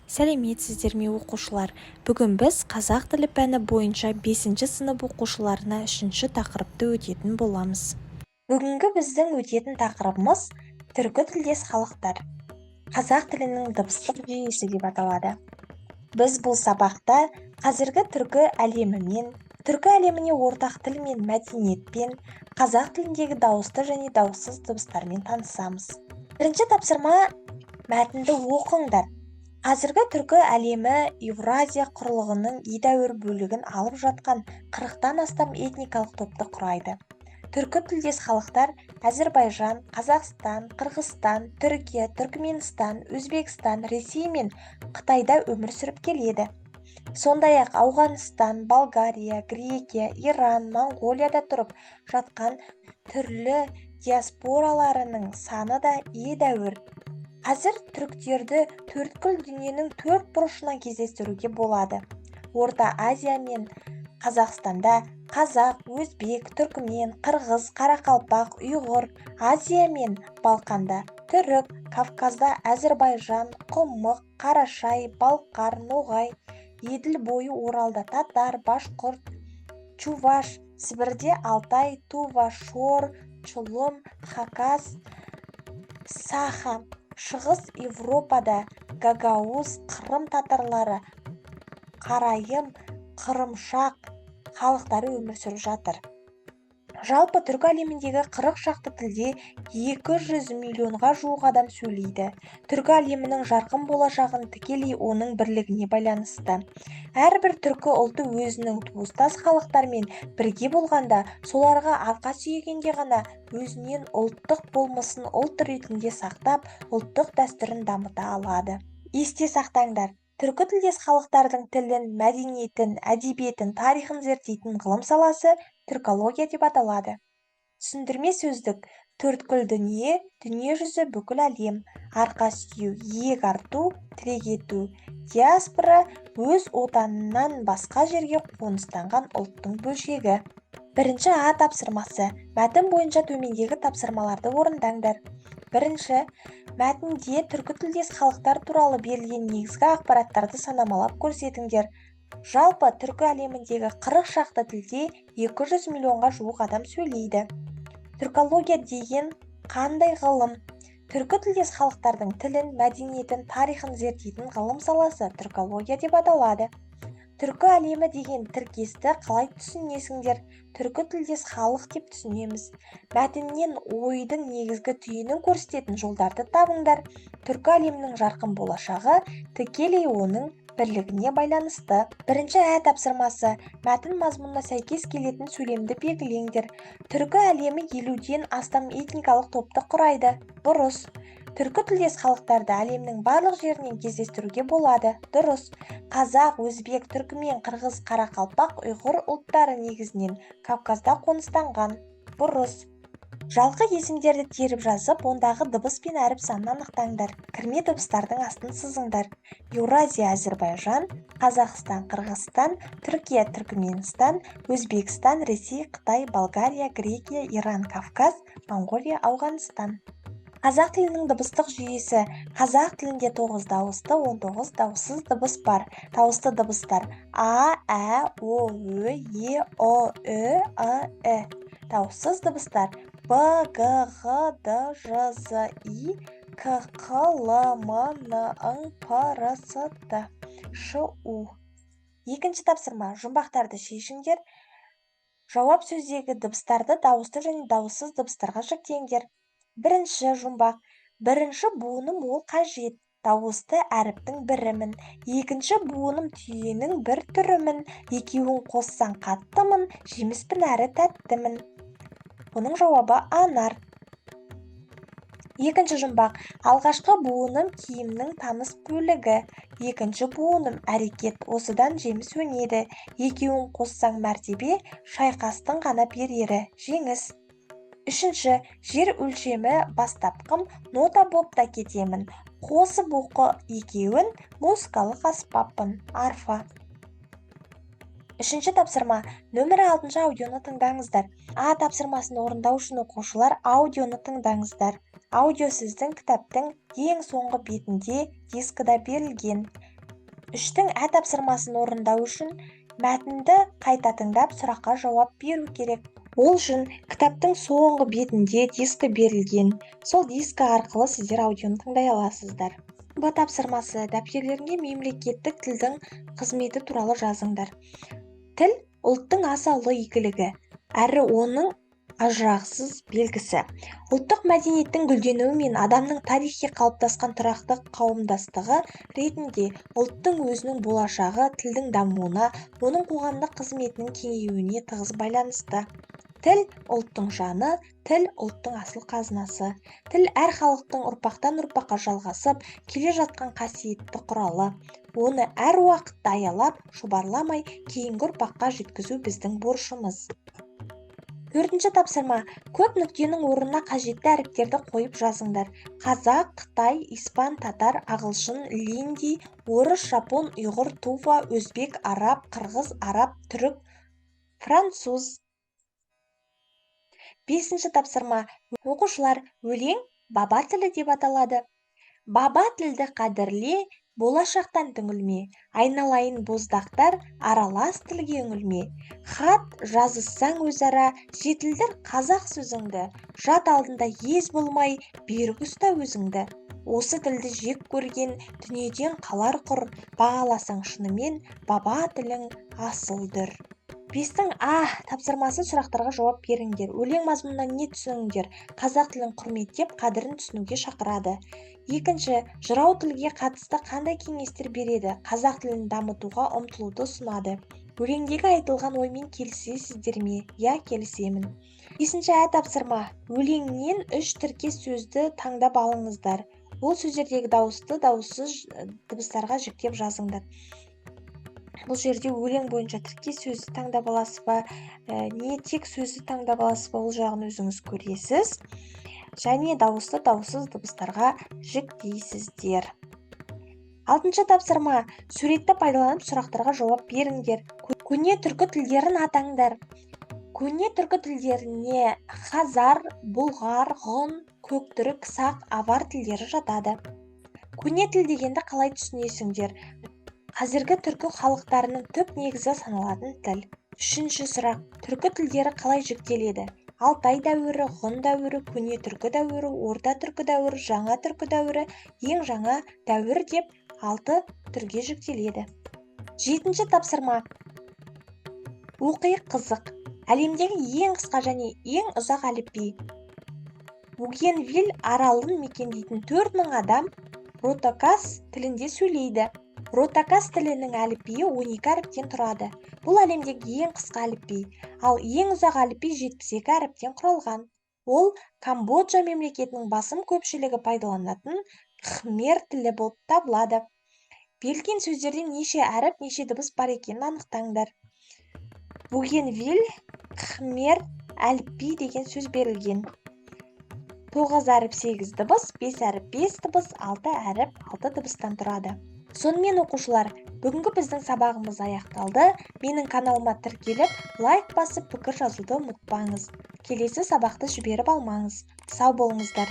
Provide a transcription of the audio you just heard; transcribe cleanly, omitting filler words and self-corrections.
Сәлеметсіздер ме, оқушылар! Бүгін біз қазақ тілі пәні бойынша бесінші сынып оқушыларына үшінші тақырыпты өтетін боламыз. Бүгінгі біздің өтетін тақырыбымыз «Түркі тілдес халықтар. Қазақ тілінің дыбыстық жүйесі» деп аталады. Біз бұл сабақта қазіргі түркі әлемімен, түркі әлеміне ортақ тіл мен мәдениетпен, қазақ тіліндегі дауысты және дауыссыз дыбыстармен танысамыз. Бірінші тапсырма: мәтінді оқыңдар. Қазіргі түркі әлемі Еуразия құрлығының едәуір бөлігін алып жатқан 40-тан астам этникалық топты құрайды. Түркі тілдес халықтар Әзірбайжан, Қазақстан, Қырғызстан, Түркия, Түркіменстан, Өзбекстан, Ресей мен Қытайда өмір сүріп келеді. Сондай-ақ Ауғанстан, Болгария, Грекия, Иран, Моңғолияда тұрып жатқан түрлі диаспораларының саны да едәуір. Қазір түріктерді төрткүл дүниенің төрт бұрышынан кездестіруге болады. Орта Азия мен Қазақстанда қазақ, өзбек, түркімен, қырғыз, қарақалпақ, ұйғыр, Азия мен Балқанда түрік, Кавказда әзірбайжан, құмық, қарашай, балқар, ноғай, Еділ бойы, Оралда татар, башқұрт, чуваш, Сібірде алтай, тува, шор, чулым, хакас, саха, Шығыс Еуропада гагауыз, қырым татарлары, қарайым, қырымшақ халықтары өмір сүріп жатыр. Жалпы, түркі әлеміндегі 40 шақты тілде 200 миллионға жуық адам сөйлейді. Түркі әлемінің жарқын болашағын тікелей оның бірлігіне байланысты. Әрбір түркі ұлты өзінің туыстас халықтармен бірге болғанда, соларға арқа сүйегенде ғана өзінен ұлттық болмысын ұлт ретінде сақтап, ұлттық дәстүрін дамыта алады. Есте сақтаңдар: түркі тілдес халықтардың тілін, мәдениетін, әдебиетін, тарихын зерттейтін ғылым саласы түркология деп аталады. Түсіндірме сөздік: төрткүл дүние – дүние жүзі, бүкіл әлем; арқа сүйеу – иек арту, тірек ету; диаспора – өз отанынан басқа жерге қоныстанған ұлттың бөлшегі. Бірінші А тапсырмасы: мәтін бойынша төмендегі тапсырмаларды орындаңдар. Бірінші: мәтінде түркі тілдес халықтар туралы берілген негізгі ақпараттарды санамалап көрсетіңдер. Жалпы, түркі әлеміндегі 40 шақты тілде 200 миллионға жуық адам сөйлейді. Түркология деген қандай ғылым? Түркі тілдес халықтардың тілін, мәдениетін, тарихын зерттейтін ғылым саласы түркология деп аталады. Түркі әлемі деген тіркесті қалай түсінесіңдер? Түркі тілдес халық деп түсінеміз. Мәтіннен ойдың негізгі түйінін көрсететін жолдарды табыңдар. Түркі әлемінің жарқын болашағы тікелей оның бірлігіне байланысты. Бірінші Ә тапсырмасы: мәтін мазмұнына сәйкес келетін сөйлемді белгілеңдер. Түркі әлемі 50-ден астам этникалық топты құрайды. Бұрыс. Түркі тілдес халықтарды әлемнің барлық жерінен кездестіруге болады. Дұрыс. Қазақ, өзбек, түркімен, қырғыз, қарақалпақ, ұйғыр ұлттары негізінен Кавказда қоныстанған. Бұрыс. Жалқы есімдерді теріп жазып, ондағы дыбыс пен әріп санын анықтаңдар. Кірме дыбыстардың астын сызыңдар. Еуразия – Әзірбайжан, Қазақстан – Қырғызстан, Түркия – Түркіменстан, Өзбекстан, Ресей, Қытай, Болгария, Грекия, Иран, Кавказ, Моңғолия, Ауғанстан. Қазақ тілінің дыбыстық жүйесі. Қазақ тілінде 9 дауысты, 19 дауыссыз дыбыс бар. Дауысты дыбыстар: а, ә, о, ө, е, ұ, ү, ы, і. Дауыссыз дыбыстар: б, г, ғ, д, ж, з, и, к, қ, л, м, н, ң, п, р, с, т, ш, у. Екінші тапсырма: жұмбақтарды шешіңдер. Жауап сөздегі дыбыстарды дауысты және дауыссыз дыбыстарға жіктеңдер. Бірінші жұмбақ: бірінші буыным ол қажет, дауысты әріптің бірімін. Екінші буыным түйенің бір түрімін. Екеуін қоссаң, қаттымын, жеміспін әрі тәттімін. Бұның жауабы – анар. Екінші жұмбақ: алғашқы буыным киімнің таныс бөлігі. Екінші буыным әрекет, осыдан жеміс өнеді. Екеуін қоссаң, мәртебе, шайқастың ғана берері жеңіс. Үшінші: жер өлшемі бастапқым, нота боп та кетемін. Қосып оқы екеуін, музыкалық аспаппын. Арфа. Үшінші тапсырма: нөмірі алтыншы аудионы тыңдаңыздар. А тапсырмасын орындау үшін, оқушылар, аудионы тыңдаңыздар. Аудио сіздің кітаптың ең соңғы бетінде, дискіда берілген. Үштің ә тапсырмасын орындау үшін мәтінді қайта тыңдап, сұраққа жауап беру керек. Ол үшін кітаптың соңғы бетінде дискі берілген. Сол дискі арқылы сіздер аудионы тыңдай аласыздар. Б тапсырмасы: дәптерлеріңе мемлекеттік тілдің қызметі туралы жазыңдар. Тіл – ұлттың аса ұлы игілігі, әрі оның ажырағысыз белгісі. Ұлттық мәдениеттің гүлденуі мен адамның тарихи қалыптасқан тұрақты қауымдастығы ретінде ұлттың өзінің болашағы тілдің дамуына, оның қоғамдық қызметінің кеңеюіне тығыз байланысты. Тіл – ұлттың жаны, тіл – ұлттың асыл қазынасы. Тіл – әр халықтың ұрпақтан ұрпаққа жалғасып келе жатқан қасиетті құралы. Оны әр уақытта аялап, шұбарламай кейінгі ұрпаққа жеткізу – біздің борышымыз. Төртінші тапсырма: көп нүктенің орнына қажетті әріптерді қойып жазыңдар. Қазақ, қытай, испан, татар, ағылшын, линди, орыс, жапон, ұйғыр, тува, өзбек, араб, қырғыз, араб, түрік, француз. Бесінші тапсырма, оқушылар, өлең «Баба тілі» деп аталады. Баба тілді қадірле, болашақтан түңілме, айналайын боздақтар, аралас тілге үңілме. Хат жазыссаң, өзара жетілдір қазақ сөзіңді, жат алдында ез болмай, берік ұста өзіңді. Осы тілді жек көрген дүниеден қалар құр, бағаласаң шынымен, баба тілің асыл дүр. Бестің а тапсырмасы: сұрақтарға жауап беріңдер. Өлең мазмұнынан не түсініңдер? Қазақ тілін құрметтеп, қадірін түсінуге шақырады. Екінші, жырау тілге қатысты қандай кеңестер береді? Қазақ тілін дамытуға ұмтылуды ұсынады. Өлеңдегі айтылған оймен келісесіздер ме? Иә, келісемін. Бесінші ә тапсырма: өлеңнен үш тіркес сөзді таңдап алыңыздар. Ол сөздердегі дауысты, дауыссыз дыбыстарға жіктеп жазыңдар. Бұл жерде өлең бойынша тіркес сөзді таңдап аласыз ба, не тек сөзді таңдап аласыз ба, ол жағын өзіңіз көресіз және дауысты, дауыссыз дыбыстарға жіктейсіздер. Алтыншы тапсырма: суретті пайдаланып, сұрақтарға жауап беріңдер. Көне түркі тілдерін атаңдар. Көне түркі тілдеріне хазар, бұлғар, ғұн, көктүрік, сақ, авар тілдері жатады. Көне тіл дегенді қалай түсінесіңдер? Қазіргі түркі халықтарының түп негізі саналатын тіл. Үшінші сұрақ: түркі тілдері қалай жіктеледі? Алтай дәуірі, ғұн дәуірі, көне түркі дәуірі, орта түркі дәуірі, жаңа түркі дәуірі, ең жаңа дәуір деп алты түрге жіктеледі. Жетінші тапсырма: оқиық. Қызық: әлемдегі ең қысқа және ең ұзақ әліпби. Бугенвиль аралын мекендейтін 4000 адам ротакас тілінде сөйлейді. Ротакас тілінің әліпбиі 12 әріптен тұрады. Бұл әлемдегі ең қысқа әліпби. Ал ең ұзақ әліпби 72 әріптен құралған. Ол Камбоджа мемлекетінің басым көпшілігі пайдаланатын кхмер тілі болып табылады. Берілген сөздерде неше әріп, неше дыбыс бар екенін анықтаңдар. Бугенвиль, кхмер, әліпби деген сөз берілген. Тоғыз әріп, сегіз дыбыс, бес әріп, бес дыбыс, алты әріп, алты дыбыстан тұрады. Сонымен, оқушылар, бүгінгі біздің сабағымыз аяқталды. Менің каналыма тіркеліп, лайк басып, пікір жазуды ұмытпаңыз. Келесі сабақты жіберіп алмаңыз. Сау болыңыздар.